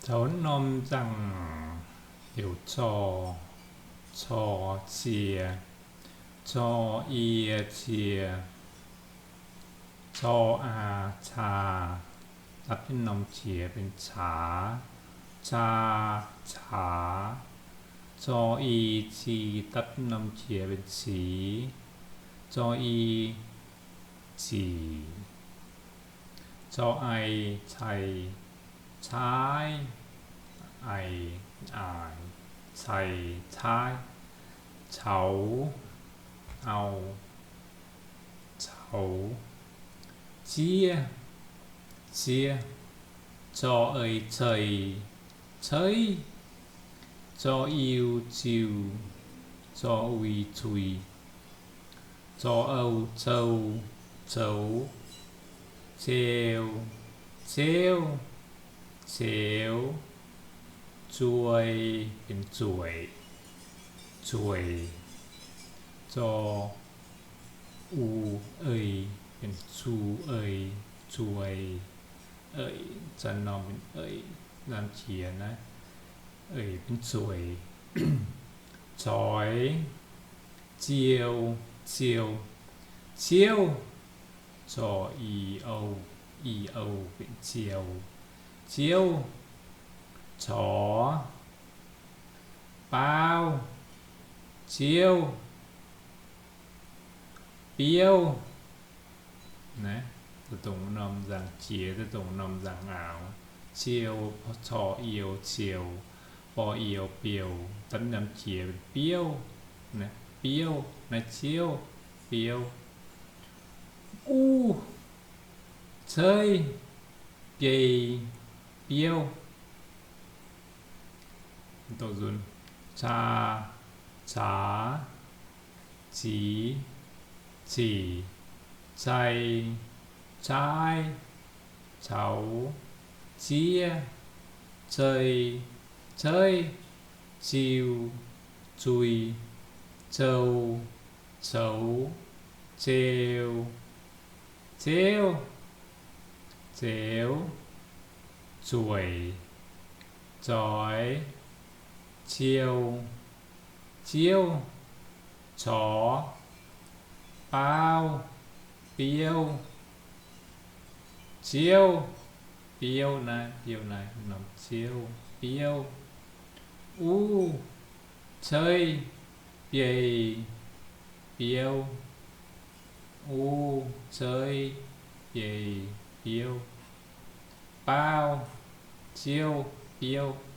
Taux norm nzangc heuc cor, cor cie, cor ie cie, cor aa caa, dapv jienv norm jiex benx caax, caa caax, cor i ci, dapv jienv norm jiex benx cic, cor i cic, cor ai cai, caaiv, ai, aaix, cai, caaiv, caux, au, caux, ziev, ziev, cor ei cei, ceiv, cor iu ziu, cor ui zui, cor ou cou, coux, ceu, ceuv, ceux, zuei benx zueic, zueic, cor u ei benx zu ei, zuei, eix, zan norm benx eix, norm jiex naaiv, eix benx zueic, coix, ziou, ziou, ciouv, cor i ou, i ou benx ziou, ziouv, corc, baauv, ziouv, biouv. Naaiv dongh norm nzangc jiex, dongh norm nzangc aaux. Ziou, cor iou ciou, bor iou biou, dapv norm jiex biouv. Naaiv biouv, naaiv ziouv, biouv. Uv, ceiv, biei, biouv. Caa, caax, zic, zic, cai, caaiv, caux, ziev, cei, ceiv, ziu, zui, zou, coux, zeu, zeuv, zeux, zueic, zoix, ciou, ziouv, corc, baauv, biouv, ziouv, biouv naaiv, biouv naaiv, norm ziouv, biouv, uv, ceiv, biei, biouv, uv, ceiv, biei, biouv, baauv, ziouv, biouv.